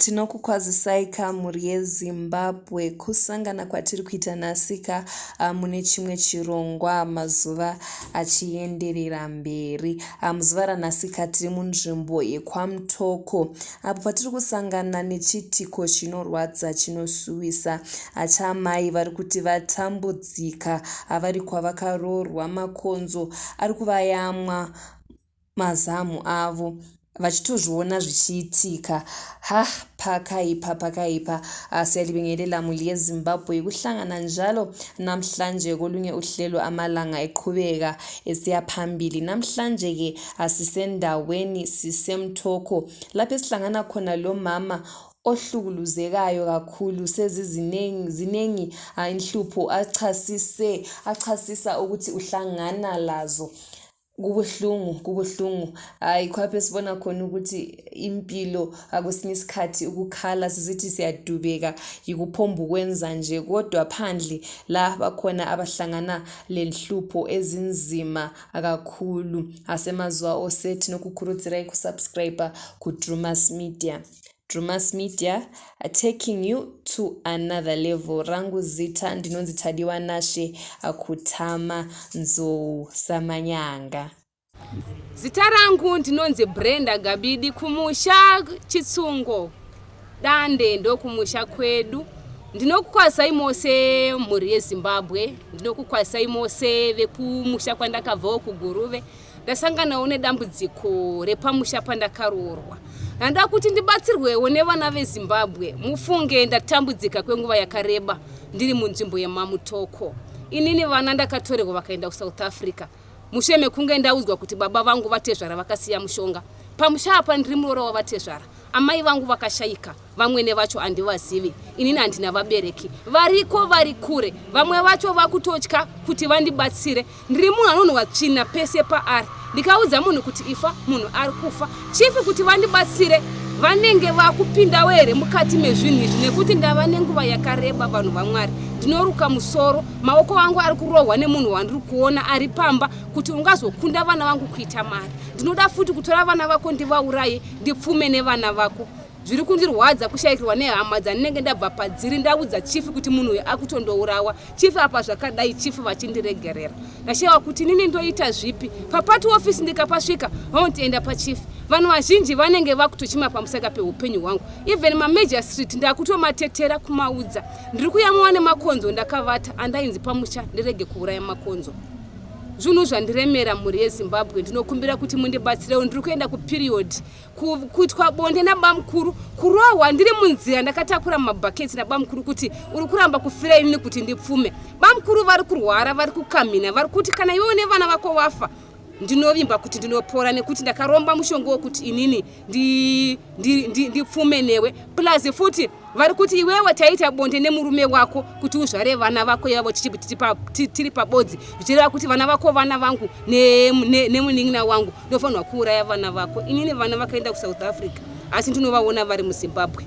Tinokukwazisai ka mhuri yeZimbabwe kusangana kwatiri kuita nhasi ka mune chimwe chirongwa mazuva achienderera mberi. Muzuva ranhasi ka tiri munzvimbo yekwaMutoko apo patiri kusangana nechiitiko chinorwadza chinosuwisa chaamai vari kuti vatambudzika vari kwavakaroorwa makonzo ari kuvayamwa mazamu avo vachitozviona zvichiitika ha pakaipa pakaipa siyalibingelela muli yezimbabwe kuhlangana njalo namhlanje kolunye uhlelo amalanga eqhubeka esiya phambili namhlanje ke asisendaweni sisemthokho lapho esihlangana khona lo mama ohlukuluzekayo kakhulu sezizinengi zinengi inhlupho achasise achasisa ukuthi uhlangana lazo Kubuhlungu, kubuhlungu. Hayi khwapha esibona khona ukuthi impilo kwesinye isikhathi ukukhala sisithi siyadubeka yikuphomba ukwenza nje kodwa phandle la bakhona abahlangana lenhlupho ezinzima kakhulu. Asemazuva ose tinokukurudzirai kusubscriber kuDrumas Media. Drewmas Media taking you to another level. Rangu zita ndinonzi Tadiwa Nashe Kutama Nzou Samanyanga. Zita rangu ndinonzi Brenda Gabidi kumusha Chitsungo Dande ndokumusha kwedu. Ndinokukwazisai mose mhuri yeZimbabwe, ndinokukwazisai mose vekumusha kwandakabvawo kuGuruve. Ndasanganawo nedambudziko repamusha pandakaroorwa. Ndanoda kuti ndibatsirwewo nevana veZimbabwe. Mufunge ndatambudzika kwenguva yakareba ndiri munzvimbo yemaMutoko. Inini vana ndakatorerwa vakaenda kuSouth Africa mushure mekunge ndaudzwa kuti baba vangu vatezvara vakasiya mushonga. Pamusha apa ndiri muroora wavatezvara. Amai vangu vakashaika, vamwene vacho handivazivi. Inini handina vabereki, variko vari kure. Vamwe vacho vakutotya kuti vandibatsire. Ndiri munhu anonhuwa tsvina pese paari. Ndikaudza munhu kuti ifa, munhu ari kufa. Chief kuti vandibatsire vanenge vakupindawo here mukati mezvinhu izvi nekuti ndava nenguva yakareba vanhu vaMwari. Ndinoruka musoro, maoko angu ari kurohwa nemunhu wandiri kuona ari pamba kuti ungazokunda vana vangu kuita mari. Ndinoda futi kutora vana vako ndivauraye ndipfume nevana vako. Zviri kundirwadza kushaikirwa nehama dzandinenge ndabva padziri ndaudza chief kuti munhu uyu akutondourawa. Chief apa zvakadai chief vachindiregerera. Ndashaiwa kuti inini ndoita zvipi. Papati office ndikapasvika vanoti enda pachief. Vanhu vazhinji vanenge vakutochema pamusaka peupenyu hwangu. Even mamajor street ndakutomatetera kumaudza. Ndiri kuyamwiwa nemakonzo ndakavata andainzi pamusha ndirege kuuraya makonzo. Zvinhu zvandiremera mhuri yeZimbabwe ndinokumbira kuti mundibatsirewo ndiri kuenda kuperiod kuitwa bonde nabamukuru kurohwa ndiri munzira ndakatakura mabhaketi nabamukuru kuti uri kuramba kufira inini kuti ndipfume bamukuru vari kurwara vari kukamhina vari kuti kana iwewo nevana vako wafa ndinovimba kuti ndinopora nekuti ndakaromba mushonga wekuti inini ndipfume newe plus futi vari kuti iwewe taita bonde nemurume wako kuti uzvare vana vako ivavo tiri pabodzi zvichireva kuti vana vako vana vangu nemunin'ina wangu ndofanirwa kuuraya vana vako inini vana vakaenda kusouth africa asi ndinovaona vari muzimbabwe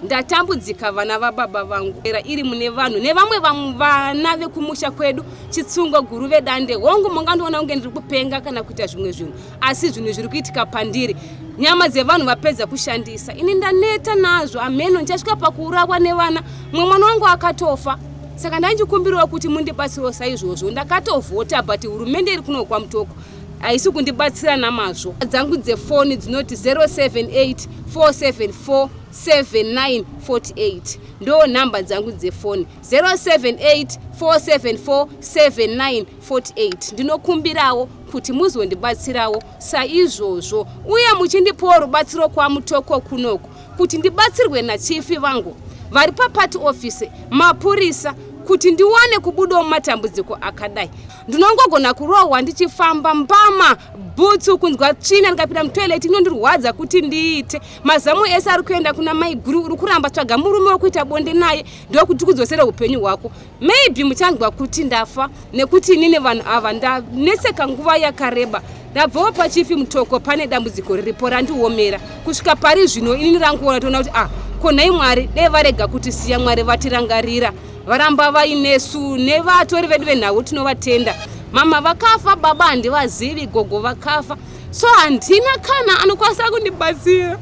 ndatambudzika vana vababa vangu era iri mune vanhu nevamwe vamwe vana vekumusha kwedu chitsungo guru vedande hongu mungandiona kunge ndiri kupenga kana kuita zvimwe zvinhu asi zvinhu zviri kuitika pandiri nyama dzevanhu vapedza kushandisa ini ndaneta nazvo hameno ndichasvika pakuurawa nevana mumwe mwana wangu akatofa saka ndandichikumbirawo kuti mundibatsirewo saizvozvo ndakatovhota but hurumende iri kuno kwamutoko haisi kundibatsira namazvo dzangu dzefoni dzinoti 078 474 7948 ndo nhamba dzangu dzefoni 078 474 7948 ndinokumbirawo kuti muzondibatsirawo saizvozvo uye muchindipawo rubatsiro kwamutoko kunoku kuti ndibatsirwe nachifi vangu vari papati office mapurisa kuti ndiwane kubudawo mumatambudziko akadai ndinongogona kurohwa ndichifamba mbama bhutsu kunzwa tsvina ndikapinda mutoilet inondirwadza kuti ndiite mazamu ese ari kuenda kuna maiguru uri kuramba tsvaga murume wekuita bonde naye ndokuti kudzosere upenyu hwako maybe muchanzwa kuti ndafa nekuti inini vanhu ava ndanetseka nguva yakareba ndabvawo pachifi mutoko pane dambudziko riripo randiomera kusvika pari zvino inini ranguona toona kuti ah ko nhai mwari dai varega kuti siya mwari vatirangarira varamba vainesu nevatori vedu venhau tinovatenda mama vakafa baba handivazivi gogo vakafa so handina kana anokwanisa kundibatsira.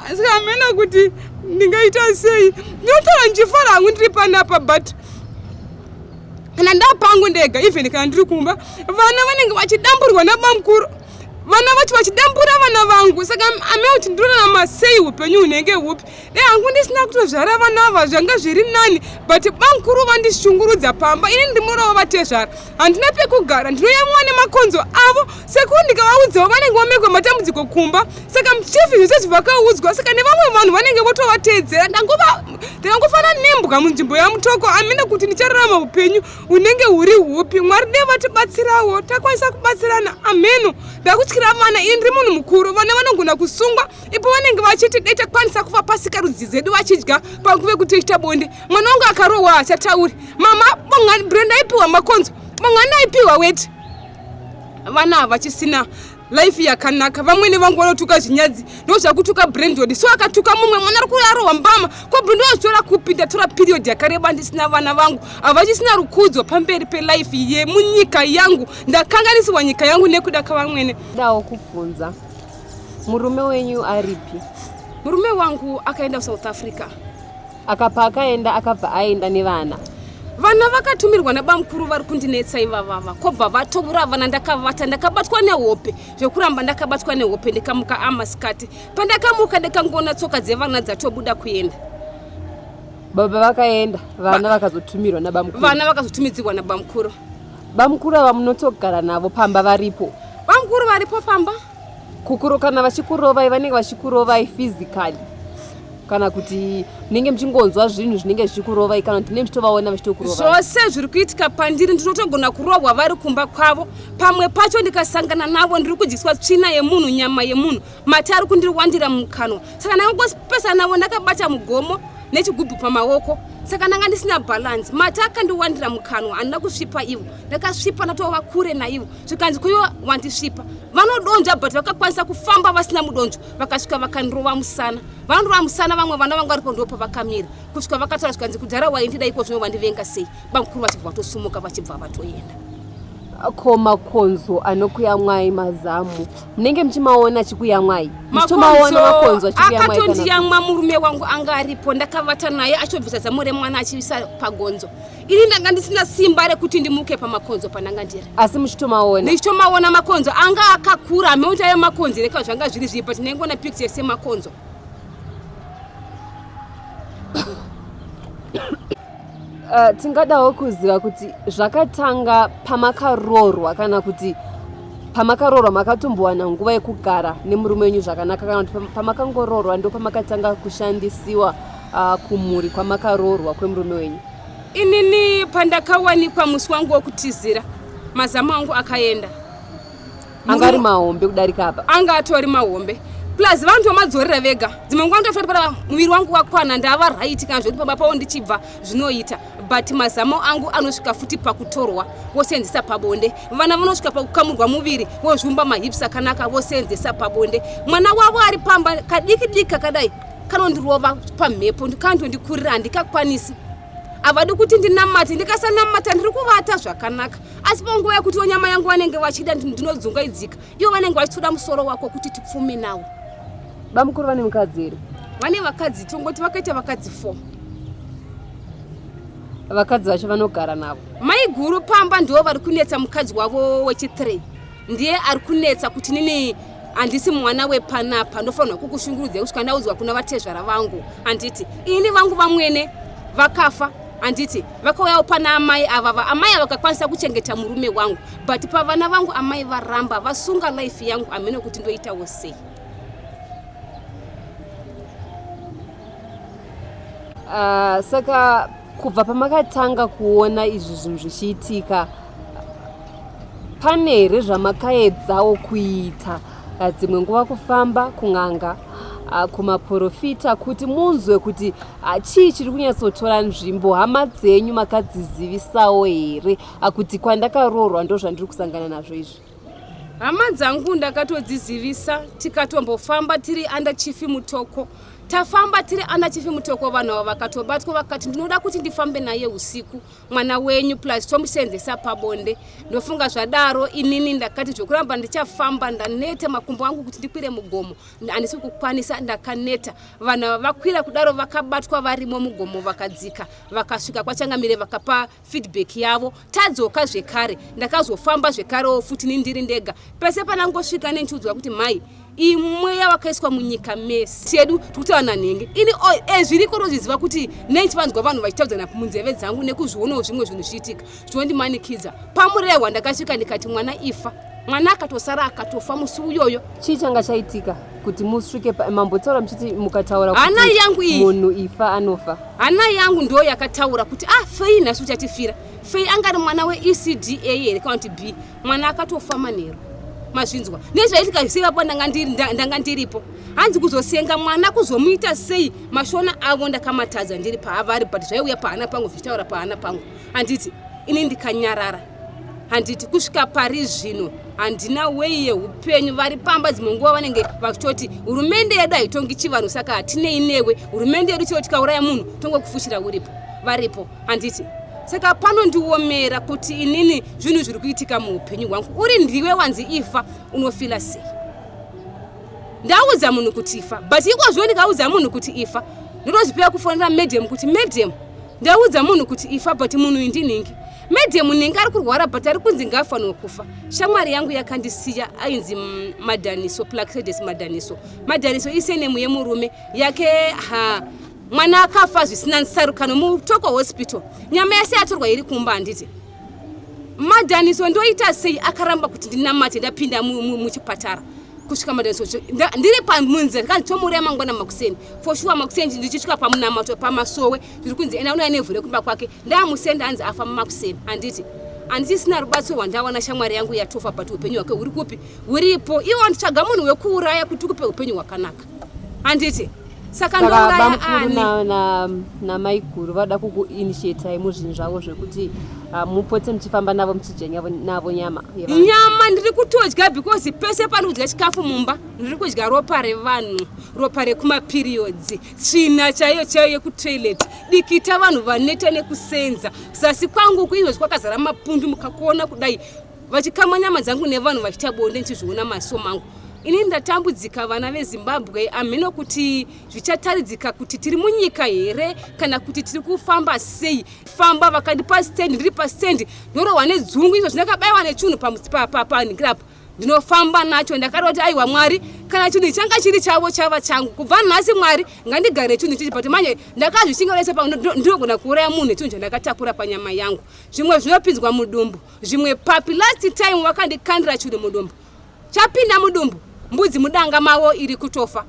Asi hamena kuti ndingaita sei. Ndinotaura ndichifara hangu ndiri panapa but kana ndapangu ndega even kana ndiri kumba vana vanenge vachidamburwa nabamukuru vana vacho vachidambura vana vangu saka ame kuti ndinorarama sei upenyu hunenge hupi dai hangu ndisina kutozvara vana ava zvanga zviri nani but bamukuru vandishungurudza pamba ini ndimurova vatezvara handina pekugara ndinoyamwa nemakonzo avo sekuru ndikavaudzawo vanenge vamekwa matambudziko kumba saka muchifi zvese zvavakaudzwa saka nevamwe vanhu vanenge votovateedzera ndangofanana nembwa munzvimbo yamutoko amina kuti ndichararama upenyu hunenge huri hupi mwari dei vatibatsirawo takwanisa kubatsirana ameno ndakutyira vana ini ndiri munhu mukuru vana vanogona kusungwa ipo vanenge vachiti dei takwanisa kuvapa sikarudzi dzedu vachidya panguva yekuti tichita bonde mwana wangu akarohwa haachatauri mama bongani brenda aipiwa makonzo bongani aipiwa weti vana havachisina life yakanaka vamwene vangu vanotuka zvinyadzi ndozvakutuka brandod so akatuka mumwe mwana ari kuarohwa mbama ko brandod azvitora kupi ndatora period yakareba ndisina vana vangu havachisina rukudzo pamberi pelife yemunyika yangu ndakanganisiwa nyika yangu nekuda kwavamwene dawo kubvunza murume wenyu aripi murume wangu akaenda kusouth africa akapa akaenda akabva aenda nevana vana vakatumirwa nabamukuru vari kundinetsa ivavava kobva vatovura vana ndakavata ndakabatwa nehope zvekuramba ndakabatwa nehope ndikamuka amasikati pandakamuka ndikangoona tsoka dzevana dzatobuda kuenda baba vakaenda vana vakazotumirwa nabamukuru vana vakazotumidzirwa nabamukuru bamukuru ava munotogara navo pamba varipo bamukuru varipo pamba kukuro kana vachikurovai vanenge vachikurovai physically kana kuti munenge muchingonzwa zvinhu zvinenge zvichikurovai kana kuti munenge muchitovaona vachitokurovai zvose zviri kuitika pandiri ndinotogona kurohwa vari kumba kwavo pamwe pacho ndikasangana navo ndiri kudyiswa tsvina yemunhu nyama yemunhu mate ari kundiwandira mumukanwa saka ndangangosipesa navo ndakabata mugomo nechigubhu pamaoko saka ndanga ndisina bhalansi mate akandiwandira mukanwa handina kusvipa ivo ndakasvipa ndatova kure naivo zvikanzi kuivo wandisvipa vanodonzva but vakakwanisa kufamba vasina mudonzvo vakasvika vakandirova musana vanorova musana vamwe vana vangu varipo ndipo pavakamira kusvika vakataura zvikanzi kudhara waindida iko zvino wandivenga sei bamukuru vachibva vatosumuka vachibva vatoenda ko makonzo anokuyamwai mazamu munenge muchimaona achikuyamwai muchitomaona makonzo achikuyamwai akatondiyamwa murume wangu anga aripo ndakavata naye achobvisa zamu remwana achiisa pagonzo ini ndanga ndisina simba rekuti ndimuke pamakonzo pandanga ndiri asi muchitomaona ndichitomaona makonzo anga akakura ameuti ayo makonzo reka zvanga zviri zvii but ndaingoona picture semakonzo Tingadawo kuziva kuti zvakatanga pamakaroorwa kana kuti pamakaroorwa makatombowana nguva yekugara nemurume wenyu zvakanaka kana kuti pamakangoroorwa ndo pamakatanga kushandisiwa kumhuri kwamakaroorwa kwemurume wenyu? Inini pandakawanikwa musi wangu wekutizira mazamu angu akaenda. Anga ari mahombe kudarika apa? Anga atori mahombe plus vanhu vamadzorera vega dzimwe nguva ndotofa kuti muviri wangu wakwana ndava right kana zvekuti pamba pavo ndichibva zvinoita but mazamo angu anosvika futi pakutorwa voseenzesa pabonde vana vanosvika pakukamurwa muviri vozvumba mahips akanaka voseenzesa pabonde mwana wavo ari pamba kadiki diki kakadai kanondirova pamhepo kanondikurira handikakwanisi havadi kuti ndinamate ndikasanamata ndiri kuvata zvakanaka asi panguva yekuti nyama yangu vanenge vachida ndinodzungaidzika ivo vanenge vachitoda musoro wako kuti tipfume nawo bamukuru vane mukadzi here vane vakadzi tongoti vakaita vakadzi 4 vakadzi vacho vanogara navo maiguru pamba ndivo vari kunetsa mukadzi wavo wechi3 ndiye ari kunetsa kuti nini handisi mwana wepanapa ndofanirwa kukushungurudzai kusvika ndaudzwa kuna vatezvara vangu handiti ini vangu vamwene vakafa handiti vakauyawo pana amai avava amai avakakwanisa kuchengeta murume wangu but pavana vangu amai varamba vasunga life yangu hameno kuti ndoitawo sei Saka kubva pamakatanga kuona izvi zvinhu zvichiitika pane here zvamakaedzawo kuita dzimwe nguva kufamba kun'anga kumaporofita kuti munzwe kuti chii chiri kunyatsotora nzvimbo hama dzenyu makadzizivisawo here kuti kwandakaroorwa ndo zvandiri kusangana nazvo izvi hama dzangu ndakatodzizivisa tikatombofamba tiri under chief mutoko. Tafamba tiri ana Chief Mutoko, vanhu ava vakatobatwa vakati ndinoda kuti ndifambe naye usiku mwana wenyu plus tomusenzesa pabonde. Ndofunga zvadaro inini ndakati zvokuramba ndichafamba ndaneta makumbo angu kuti ndikwire mugomo handisi kukwanisa, ndakaneta. Vanhu ava vakwira kudaro vakabatwa varimo mugomo vakadzika vakasvika kwaChangamire vakapa feedback yavo. Tadzoka zvekare ndakazofamba zvekarewo futi ni ndiri ndega pese panangosvika nenchiudzwa kuti mai iyi mweya wakaiswa munyika mese yedu tikutaura nanhenge ini zviriko ndozviziva kuti nei chivanzwa vanhu vachitaudzana munzeve dzangu nekuzvionawo zvimwe zvinhu zvichiitika zvinondimanikidza. Pamurehwa ndakasvika ndikati mwana ifa, mwana akatosara akatofa musi uyoyo. Chii changa chaitika kuti musvike mambotaura muchiti mukataura hana yangu iyi munhu ifa anofa? Hana yangu ndo yakataura kuti fei nhasi uchatifira. Fei angari mwana weECDA here kana kuti B? Mwana akatofa manheru. Mazvinzwa nezvaitika sei vapo ndanga ndiripo. Hanzi kuzosenga mwana kuzomuita sei mashona avo ndakamatadza ndiri paavari, but zvaiuya pahana pangu zvichitaura pahana pangu. Handiti ini ndikanyarara, handiti kusvika pari zvino handina wei yeupenyu. Vari pamba dzimwe nguva vanenge vachitoti hurumende yedu haitongi chivanhu saka hatinei newe, hurumende yedu chero tikauraya munhu tongokufushira uripo varipo. Handiti saka panondiomera kuti inini zvinhu zviri kuitika muupenyu hwangu, uri ndiwe wanzi ifa unofila sei? Ndaudza munhu kuti ifa, but ikozvo ndikaudza munhu kuti ifa ndinozvipira kufonera madam kuti madam ndaudza munhu kuti ifa, but munhu uyu ndinhingi. Madam ningi ari kurwara but ari kunzi ngaafanirwa kufa. Shamwari yangu yakandisiya ainzi Madhaniso, Plaxedes Madhaniso. Madhaniso isenemu yemurume yake ha mwana akafa zvisina nsarukano muToko hospital, nyama yese yatorwa iri kumba. Handiti Madhaniso ndoita sei? Akaramba kuti ndinamate. Ndapinda muchipatara kusvika Madhaniso ndiri pamunzira kanzi tomuuraya mangwana makuseni. For sure makuseni ndichisvika pamunamato pamasowe zviri kunzi enda unouya nevhu rekumba kwake. Ndamusenda hanzi afa mumakuseni. Handiti handisisina rubatsiro rwandawana, shamwari yangu yatofa but upenyu hwake huri kupi? Huripo. Iwo nditsvaga munhu wekuuraya kuti ukupe upenyu hwakanaka. Handiti saka ndouraya ani? Namaiguru vada kukuinitiatai muzvinhu zvavo zvekuti mupote muchifamba navo muchidya navo nyama yevanhu. Nyama ndiri kutodya because pese pari kudya chikafu mumba ndiri kudya ropa revanhu, ropa rekumaperiods, tsvina chaiyo chaiyo yekutoilet, dikita. Vanhu vaneta nekusenza zasi kwangu kuizvozvi kwakazara mapundu mukakuona kudai vachikama nyama dzangu nevanhu vachiita bonde ndichizviona maso mangu. Ini ndatambudzika vana veZimbabwe, hamhino kuti zvichataridzika kuti tiri munyika here kana kuti tiri kufamba sei. Famba vakandipa stand, ndiri pastand ndorohwa nedzungu izvo zvindakabayiwa nechinhu panhingirapo ndinofamba nacho. Ndakada kuti aiwa Mwari, kana chinhu changa chiri chavo chava changu kubva nhasi. Mwari ngandigare nechinhu chichi, but manje ndakazvishinga rese ndinogona kuuraya munhu nechinhu chandakatakura panyama yangu. Zvimwe zvinopinzwa mudumbu, zvimwe papi. Last time wakandikandira chinhu mudumbu, chapinda mudumbu mbudzi mudanga mavo iri kutofa.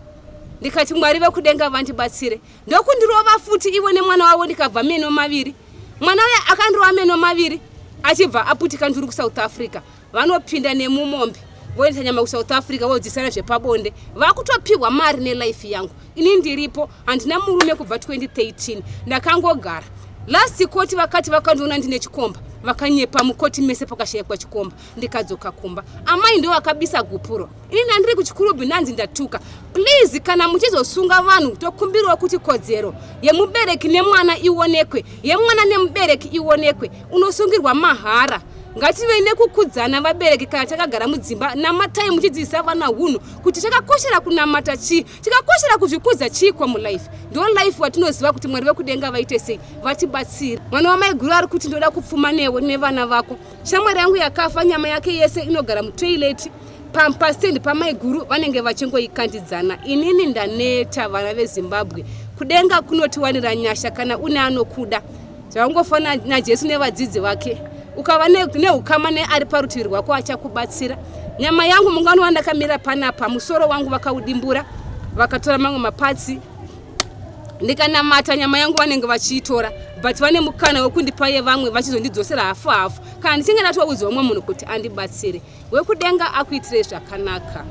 Ndikati Mwari vekudenga vandibatsire, ndokundirova futi ivo nemwana wavo, ndikabva meno maviri. Mwana uya akandirova meno maviri achibva aputika. Ndiri kuSouth Africa, vanopinda nemumombe voendesa nyama kuSouth Africa vodzisana zvepabonde, vakutopiwa mari nelife yangu. Ini ndiripo handina murume kubva 2013, ndakangogara. Last koti vakati vakandiona ndine chikomba, vakanyepa mukoti mese pakashayikwa chikomba. Ndikadzoka kumba, amai ndo vakabisa gupuro. Ini ndandiri kuchikurubhi, ndanzi ndatuka. Please, kana muchizosunga vanhu tokumbirawo kuti kodzero yemubereki nemwana ionekwe, yemwana nemubereki ionekwe. Unosungirwa mahara. Ngativei nekukudzana vabereki kana takagara mudzimba. Namatai muchidzidzisa vana hunhu kuti chakakoshera kunamata chii, chakakoshera kuzvikudza chiiko mulife. Ndo life watinoziva kuti Mwari vekudenga vaite sei, vatibatsire. Mwana wamaiguru ari kuti ndoda kupfuma newe nevana vako. Shamwari yangu yakafa, nyama yake yese inogara mutoilet pastendi pamaiguru, vanenge vachingoikandidzana. Inini ndaneta vana veZimbabwe. Kudenga kunotiwanira nyasha kana une anokuda. Zvangofana naJesu nevadzidzi vake, ukava neukama neari parutivi rwako achakubatsira. Nyama yangu munganowa ndakamira panapa, musoro wangu vakaudimbura vakatora mamwe mapatsi. Ndikanamata nyama yangu vanenge vachiitora, but vane mukana wekundipa yevamwe vachizondidzosera hafu hafu kana ndichinge ndatoudza umwe munhu kuti andibatsire. Wekudenga akuitire zvakanaka.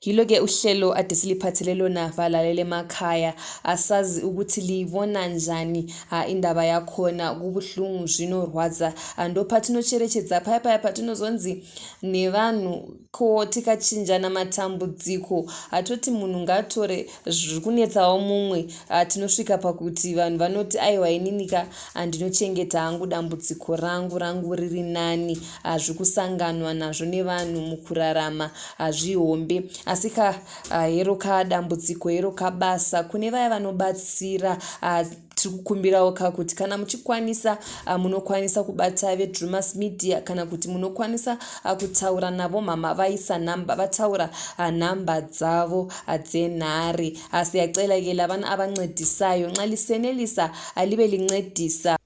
Yilo-ke uhlelo ade siliphathele lona balalele emakhaya. Asazi ukuthi liyibona njani indaba yakhona, kubuhlungu zvinorwadza. Ndopatinocherechedza paya paya patinozonzi nevanhu ko tikachinjana matambudziko hatoti munhu ngaatore zviri kunetsawo mumwe. Tinosvika pakuti vanhu vanoti aiwa ininika ndinochengeta hangu dambudziko rangu, rangu riri nani. Zviri kusanganwa nazvo nevanhu mukurarama hazvihombe asi ka hero ka dambudziko hero kabasa kune vaya vanobatsira. Tiri kukumbirawo ka kuti kana muchikwanisa munokwanisa kubata veDrumas Media kana kuti munokwanisa kutaura navo mama vaisa nhamba vataura nhamba dzavo dzenhare. Siyacela ke labana abancedisayo nxa lisenelisa libe lincedisa.